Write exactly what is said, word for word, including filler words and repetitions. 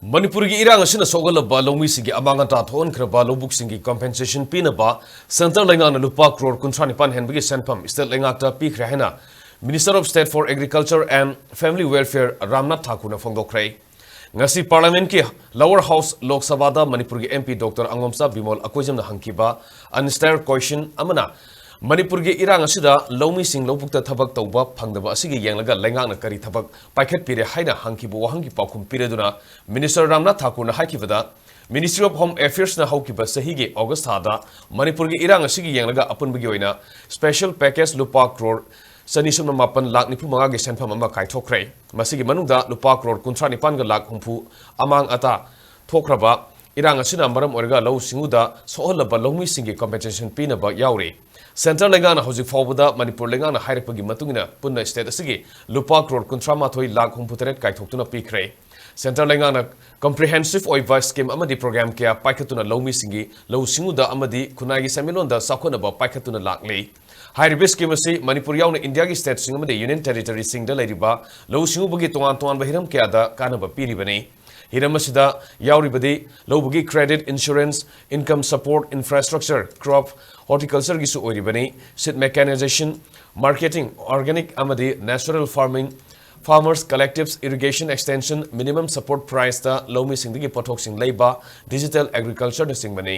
ꯃꯅꯤꯄꯨꯔꯒꯤ ꯏꯔꯥꯡ ꯑꯁꯤꯅ ꯁꯣꯛꯍꯜꯂꯕ ꯂꯧꯃꯤꯁꯤꯡꯒꯤ ꯑꯃꯥꯡ ꯑꯇꯥ ꯊꯣꯛꯍꯟꯈ꯭ꯔꯕ ꯂꯧꯕꯨꯛꯁꯤꯡꯒꯤ compensation ꯄꯤꯅꯕ centre ꯂꯩꯉꯥꯛꯅ ꯂꯨꯄꯥ ꯀ꯭ꯔꯣꯔ ꯀꯨꯟꯊ꯭ꯔꯥ ꯅꯤꯄꯥꯟ ꯍꯦꯟꯕꯒꯤ ꯁꯦꯟꯐꯝ state ꯂꯩꯉꯥꯛꯇ ꯄꯤꯈ꯭ꯔꯦ ꯍꯥꯏꯅ Minister of State for Agriculture and Family Welfare Ramnath ꯊꯥꯀꯨꯔꯅ ꯐꯣꯡꯗꯣꯛꯈ꯭ꯔꯦ꯫ ꯉꯁꯤ Parliament ꯀꯤ lower house ꯂꯣꯛ ꯁꯚꯥꯗ ꯃꯅꯤꯄꯨꯔꯒꯤ MP Doctor ꯑꯉꯣꯝꯆꯥ Bimol ꯑꯀꯣꯏꯖꯝꯅ ꯍꯪꯈꯤꯕ unanswered question ꯑꯃꯅ ꯃꯅꯤꯄꯨꯔꯒꯤ ꯏꯔꯥꯡ ꯑꯁꯤꯗ ꯂꯧꯃꯤꯁꯤꯡ ꯂꯧꯕꯨꯛꯇ ꯊꯕꯛ ꯇꯧꯕ ꯐꯪꯗꯕ ꯑꯁꯤꯒꯤ ꯌꯦꯡꯂꯒ ꯂꯩꯉꯥꯛꯅ ꯀꯔꯤ ꯊꯕꯛ ꯄꯥꯏꯈꯠꯄꯤꯔꯦ ꯍꯥꯏꯅ ꯍꯪꯈꯤꯕ ꯋꯥꯍꯪꯒꯤ ꯄꯥꯎꯈꯨꯝ ꯄꯤꯔꯗꯨꯅ Minister Ramnath ꯊꯥꯀꯨꯔꯅ ꯍꯥꯏꯈꯤꯕꯗ, Ministry of Home Affairs ꯅ ꯍꯧꯈꯤꯕ ꯆꯍꯤꯒꯤ August ꯊꯥꯗ ꯃꯅꯤꯄꯨꯔꯒꯤ ꯏꯔꯥꯡ ꯑꯁꯤꯒꯤ ꯌꯦꯡꯂꯒ ꯑꯄꯨꯟꯕꯒꯤ ꯑꯣꯏꯅ special package ꯂꯨꯄꯥ ꯀ꯭ꯔꯣꯔ ꯆꯅꯤ ꯁꯨꯞꯅ ꯃꯥꯄꯟ ꯂꯥꯈ ꯅꯤꯐꯨ ꯃꯉꯥꯒꯤ ꯁꯦꯟꯐꯝ ꯑꯃ ꯀꯥꯏꯊꯣꯛꯈ꯭ꯔꯦ꯫ ꯃꯁꯤꯒꯤ ꯃꯅꯨꯡꯗ ꯂꯨꯄꯥ ꯀ꯭ꯔꯣꯔ ꯀꯨꯟꯊ꯭ꯔꯥ ꯅꯤꯄꯥꯟꯒ ꯂꯥꯈ ꯍꯨꯝꯐꯨ ꯑꯃꯥꯡ ꯑꯇꯥ ꯊꯣꯛꯈ꯭ꯔꯕ ꯏꯔꯥꯡ ꯑꯁꯤꯅ ꯃꯔꯝ ꯑꯣꯏꯔꯒ ꯂꯧꯎ ꯁꯤꯡꯎꯗ ꯁꯣꯛꯍꯜꯂꯕ ꯂꯧꯃꯤꯁꯤꯡꯒꯤ compensation ꯄꯤꯅꯕ ꯌꯥꯎꯔꯤ꯫ Centre ꯂꯩꯉꯥꯛꯅ ꯍꯧꯖꯤꯛ ꯐꯥꯎꯕꯗ ꯃꯅꯤꯄꯨꯔ ꯂꯩꯉꯥꯛꯅ ꯍꯥꯏꯔꯛꯄꯒꯤ ꯃꯇꯨꯡ ꯏꯟꯅ ꯄꯨꯟꯅ state ꯑꯁꯤꯒꯤ ꯂꯨꯄꯥ ꯀ꯭ꯔꯣꯔ ꯀꯨꯟꯊ꯭ꯔꯥ ꯃꯥꯊꯣꯏ ꯂꯥꯈ ꯍꯨꯝꯐꯨ ꯇꯔꯦꯠ ꯀꯥꯏꯊꯣꯛꯇꯨꯅ ꯄꯤꯈ꯭ꯔꯦ꯫ Centre ꯂꯩꯉꯥꯛꯅ comprehensive ꯑꯣꯏꯕ scheme ꯑꯃꯗꯤ program ꯀꯌꯥ ꯄꯥꯏꯈꯠꯇꯨꯅ ꯂꯧꯃꯤꯁꯤꯡꯒꯤ ꯂꯧꯎ ꯁꯤꯡꯎꯗ ꯑꯃꯗꯤ ꯈꯨꯟꯅꯥꯏꯒꯤ ꯁꯦꯟꯃꯤꯠꯂꯣꯟꯗ ꯆꯥꯎꯈꯠꯅꯕ ꯄꯥꯏꯈꯠꯇꯨꯅ ꯂꯥꯛꯂꯤ꯫ ꯍꯥꯏꯔꯤꯕ scheme ꯑꯁꯤ ꯃꯅꯤꯄꯨꯔ ꯌꯥꯎꯅ India ꯒꯤ state ꯁꯤꯡ ꯑꯃꯗꯤ Union Territory ꯁꯤꯡꯗ ꯂꯩꯔꯤꯕ ꯂꯧꯎ ꯁꯤꯡꯎꯕꯒꯤ ꯇꯣꯉꯥꯟ ꯇꯣꯉꯥꯟꯕ ꯍꯤꯔꯝ ꯀꯌꯥꯗ ꯀꯥꯟꯅꯕ ꯄꯤꯔꯤꯕꯅꯤ꯫ ꯍꯤꯔꯝ ꯑꯁꯤꯗ ꯌꯥꯎꯔꯤꯕꯗꯤ ꯂꯧꯕꯒꯤ credit, insurance, income support, infrastructure, crop, horticulture ꯒꯤꯁꯨ ꯑꯣꯏꯔꯤꯕꯅꯤ꯫ Seed mechanization, marketing, organic ꯑꯃꯗꯤ natural farming, farmers collectives, irrigation extension, minimum support price ꯇ ꯂꯧꯃꯤꯁꯤꯡꯗꯒꯤ ꯄꯣꯠꯊꯣꯛꯁꯤꯡ ꯂꯩꯕ, digital agriculture ꯅꯆꯤꯡꯕꯅꯤ꯫